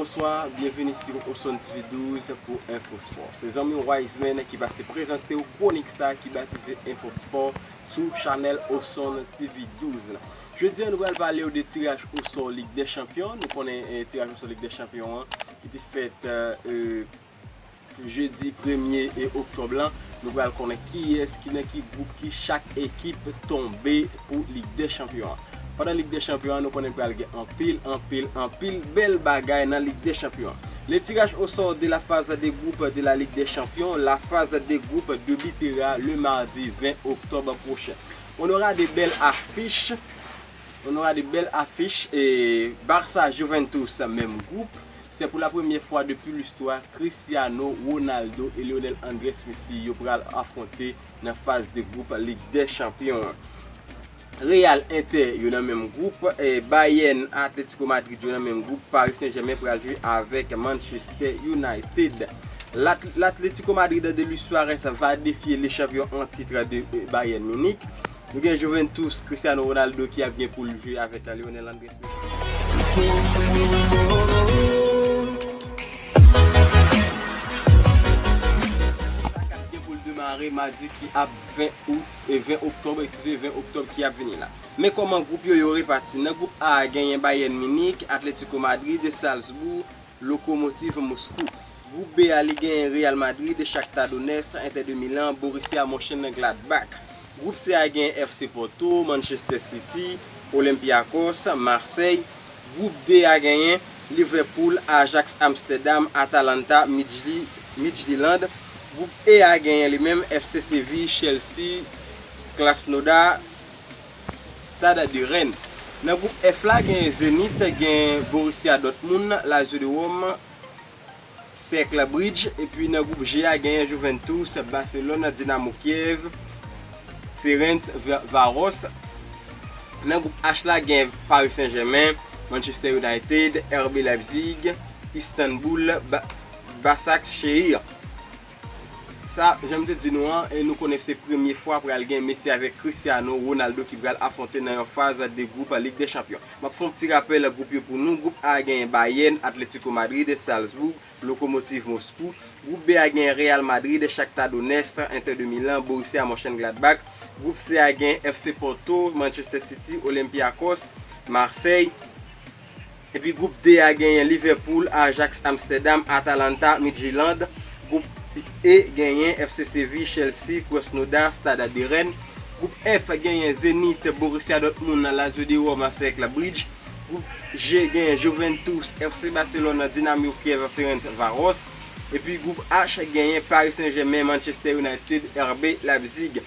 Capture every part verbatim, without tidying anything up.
Bonsoir, bienvenue sur Oson T V douze pour Info Sport. Se zanmi Wiseman ki pase prezante w kwonik sa ki batize Info Sport sou chanèl Oson T V douze la. Jodi a, nou pral pale w de tiraj osò Lig dè Chanpyon. Nou konnen, eh, tiraj osò Lig dè Chanpyon an ki te fèt, eh, eh, jedi premye e oktòb lan. Nou pral konnen kiyès ki nan ki gwoup ki chak ekip tonbe pou Lig dè Chanpyon an. Pandan Lig dè Chanpyon an, nou konnen pral gen anpil, anpil, anpil bèl bagay nan Lig dè Chanpyon an. Le tirage au sort de la phase de groupe de la Ligue des Champions, la phase de groupe débutera le mardi vingt octobre prochain. On aura de belles affiches. On aura de belles affiches. Et Barça Juventus, même groupe. C'est pour la première fois depuis l'histoire, Cristiano Ronaldo et Lionel Andrés Messi yo pral afwonte nan faz de gwoup Lig dè Chanpyon an. Real, Inter yo nan menm gwoup, eh, Bayern, Atletico Madrid yo nan menm gwoup, Paris Saint-Germain pral jwe avèk Manchester United. L'At- L'Atlético Madrid de Luis Suarez va défier le champion en titre de, eh, Bayern Munich. Nou gen Juventus, Cristiano Ronaldo ki ap gen pou l jwe avèk Lionel Andrés Messi. Sa k ap gen pou l demare madi ki ap ven out, e ven oktòb, eskize, ven oktòb ki ap vini la. Men kòman gwoup yo, yo repati. Nan gwoup A a, genyen Bayern Munich, Atletico Madrid, Salzbourg, Lokomotiv Moskou. Gwoup B a, li genyen Real Madrid, Shakhtar Donetsk, Inter de Milan, Borussia Mönchengladbach. Gwoup C a genyen F C Porto, Manchester City, Olympiakos, Marseille. Gwoup D a genyen Liverpool, Ajax Amsterdam, Atalanta, Midtjylland. Gwoup E a genyen li menm F C Seville, Chelsea, Krasnodar, Stade de Rennes. Nan gwoup F la, gen Zenit, gen Borussia Dortmund, Lazio de Rome, Cercle Brugge. Epi nan gwoup G a, gen Juventus, Barcelone, Dinamo Kiev, Ferenc Va- Varos. Nan gwoup H la, gen Paris Saint-Germain, Manchester United, R B Leipzig, Istanbul, ba- Başakşehir. Sa, jan m te di nou an, e nou konnen se premye fwa pral gen Messi avèk Cristiano Ronaldo ki pral afwonte nan yon faz de gwoup Lig dè Chanpyon. M ap fè yon ti rapèl gwoup yo pou nou. Gwoup A a genyen Bayern, Atletico Madrid, Salzbourg, Lokomotiv Moskou. Gwoup B a genyen Real Madrid, Shakhtar Donetsk, Inter de Milan, Borussia Mönchengladbach. Gwoup C a genyen F C Porto, Manchester City, Olympiakos, Marseille. Epi gwoup D a genyen Liverpool, Ajax Amsterdam, Atalanta, Midtjylland. Gwoup E genyen F C Seville, Chelsea, Krasnodar, Stade de Rennes. Gwoup F genyen Zenit, Borussia Dortmund, Lazio de Rome, Cercle Brugge. Gwoup G genyen Juventus, F C Barcelone, Dinamo Kiev, Ferenc Varos. Epi gwoup H genyen Paris Saint-Germain, Manchester United, R B Leipzig.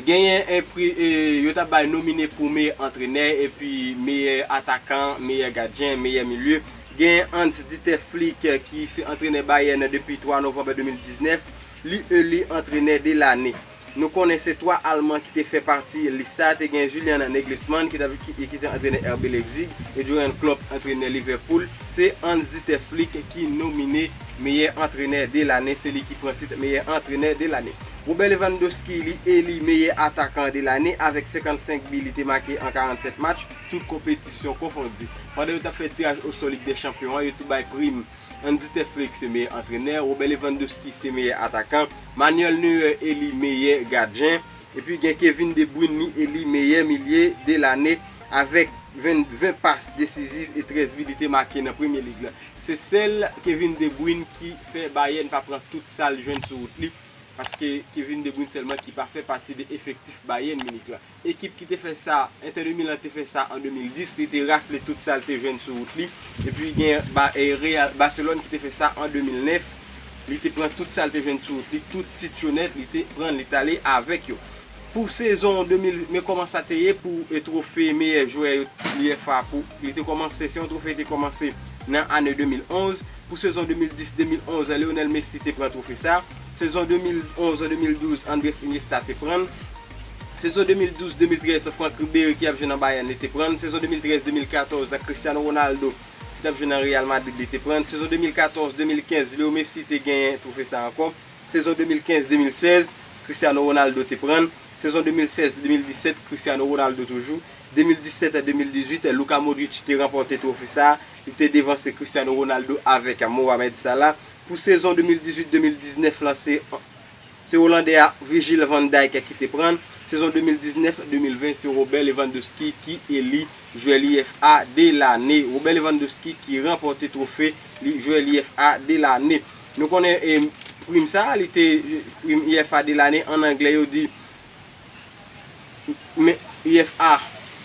Genyen e pri, e, yo t ap bay nomine pou meyè antrenè, epi meyè atakan, meyè gadyen, meyè milye. Genyen Hans Dieter Flick, ki se antrenè Bayern depi twa novanm de mil diznèf. Li eli antrenè de lane. Nou konnen se twa Alman ki te fè pati lis sa. Te gen Julian Nagelsmann, ki, t ap- ki, ki se antrenè R B Leipzig, e Jurgen Klopp, antrenè Liverpool. Se Hans Dieter Flick ki nomine meyè antrenè de lane. Se li ki pran tit meyè antrenè de lane. Robert Lewandowski, li eli meyè atakan de lane avèk senkannsenk bi li te make an karannsèt match, tout konpetisyon konfondi. Pandan yo t ap fè tiraj osò Lig dè Chanpyon an, yo tou bay prim. Hans Dieter Flick se meyè antrenè, Robert Lewandowski se meyè atakan, Manuel Neuer eli meyè gadyen, epi gen Kevin De Bruyne, li eli meyè milye de lane avèk ven, ven pas desiziv e trèz bi li te make nan Premye Lig la. Se sèl Kevin De Bruyne ki fè Bayern pa pran tout sa l jwenn sou wout li, paske Kevin De Bruyne sèlman ki pa fè pati de efektif Bayern Munich la. Ekip ki te fè sa, Inter de Milan te fè sa an de mil dis, li te rafle tout sa l te jwenn sou wout li. Epi gen ba, e, Real, Barcelone ki te fè sa an de mil nèf, li te pran tout sa l te jwenn sou wout li, tout tit yo nèt, li te pran, li t ale avèk yo. Pou sezon de mil, men kòman sa te ye pou, e, twofe meyè jwè yo, UEFA pou, li te kòmanse, se yon twofe ki te kòmanse nan ane de mil onz. Pou sezon de mil dis de mil onz, Lionel Messi te pran twofe sa. Sezon de mil onz de mil douz, Andrés Iniesta te pran l. Sezon de mil douz de mil trèz, Franck Ribéry ki ap jwe nan Bayern, li te pran l. Sezon de mil trèz de mil katòz, Cristiano Ronaldo ki t ap jwe nan Real Madrid, li te pran l. Sezon de mil katòz de mil kenz, Leo Messi te genyen twofe sa ankò. Sezon de mil kenz de mil sèz, Cristiano Ronaldo te pran l. Sezon de mil sèz de mil disèt, Cristiano Ronaldo toujou. de mil disèt a de mil dizuit, Luka Modric te ranpòte twofe sa a. Li te devanse Cristiano Ronaldo avèk Mohamed Salah. Pou sezon de mil dizuit de mil diznèf lan, se, se Olandè a Virgil van Dijk ki te pran l. Sezon de mil diznèf de mil ven, se Robert Lewandowski ki eli jwè L I F A de lane. Robert Lewandowski ki ranpòte twofe li, jwè L I F A de lane. Nou konnen, e, prim sa a, li te, prim L I F A de lane, an anglè yo di men, U F A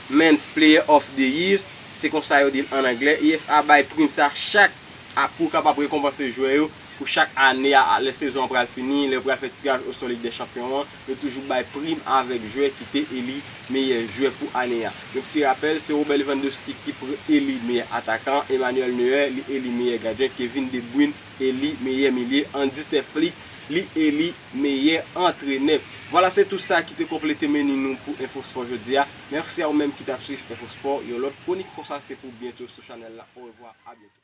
Men's Player of the Year, se konsa yo di l an anglè. U F A bay prim sa chak a, pou kapab rekonpanse jwè yo pou chak ane a, a, lè sezon an pral fini, lè yo pral fè tiraj osò Lig dè Chanpyon an, yo toujou bay prim avèk jwè ki te eli meyè jwè pou ane a. Yon ti rapèl, se Robert Lewandowski ki pr-, eli meyè atakan, Emmanuel Neuer, li eli meyè gadyen, Kevin De Bruyne eli meyè milye, Hansi Flick, li eli meyè antrenè. Vwala, se tout sa ki te konplete meni nou pou Enfo Spò jodi a. Mèsi a ou menm ki t ap swiv Enfo Spò. Yon lòt kwonik konsa se pou byento sou chanèl la. Orevwa, a byento.